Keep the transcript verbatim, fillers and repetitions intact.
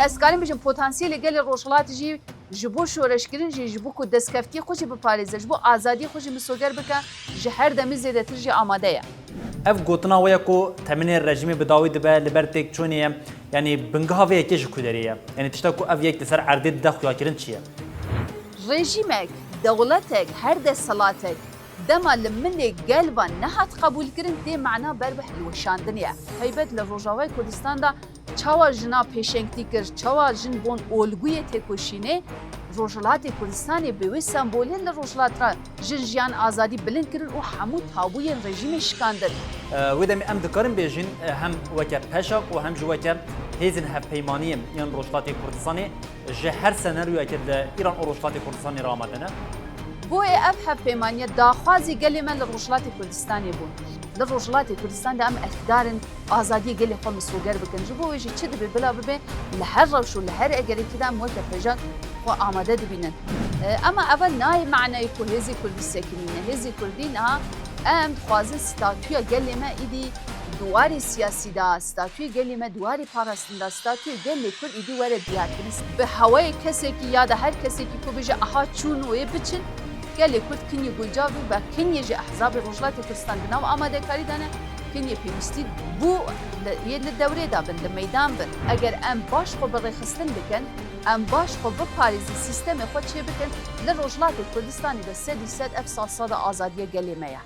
Ez karim bijim potansiyelê gelê Rojhilat jî ji bo şoreşkirin jî, ji bo ku destkeftiyê xwe jî biparêze, ji bo azadiyê xwe jî misoger bike, ji her demî zêdetir jî amade ye. Ev gotina we ye ku teminê rejîmê bi dawî dibe, li ber têkçûnê ye. Yanî bingeha vê yekê ji ku derê ye? Yanî tişta ku ev yek li ser erdê dide xuyakirin çi ye? Rejîmek, dewletek, her desthilatek dema li milê gel ve nehat qebûlkirin tê mana ber bi hilweşandinê ye. Taybet li Rojavayê Kurdistan de çawa jina pêşengtî kir, çawa jin bon olguyê têkoşînê, Rojhilatê Kurdistanê bi wê sembolê li Rojhilat re jin jiyan azadî bilind kirin û hemû tabûyên rejîmê şikandin. Wê demê em dikarin bêjin, hem weke PEJAK û hem jî weke hêzên hevpeymaniyê yên Rojhilatê Kurdistanê ji her senaryoyekê li Îran û Rojhilatê Kurdistanê re amade ne. Boyê ev hevpeymaniye daxwazî gelê me li Rojhilatê Kurdistanê bû. Li Rojhilatê Kurdistanê de em ekdar in azadiyê gelê xwe misoger bikin. Ji bo wê jî çi dibe bila bibe, li her rewş û li her egerekî de em weke PEJAK xwe amade dibînin. E, ema eva nayê manayê ku hêzê Kurdî sekinîne. Hêzê Kurdî niha em dixwazin statûya gelê me îdî di warê siyasî de, statûyê gelê me di warê parastin de, statûyê gelê Kurd îdî were diyarkirin. Bi hewayê kesekî ya da her kesekî ku bêje aha çûn wê biçin, gelê Kurd kiniyê guncav bû ve kiniyê ji ehzabê Rojhilatê Kurdistan di nav amadekarî de ne, kiniyê pêwîstî bû li, yê li dewrê de bin, li meydan bin. Eger em baş xwe bi rêxistin bikin, em baş xwe biparêzin, sîstemê xwe çêbikin, li Rojhilatê Kurdistanê de sedî sed ev sasada azadiya gelê me ye.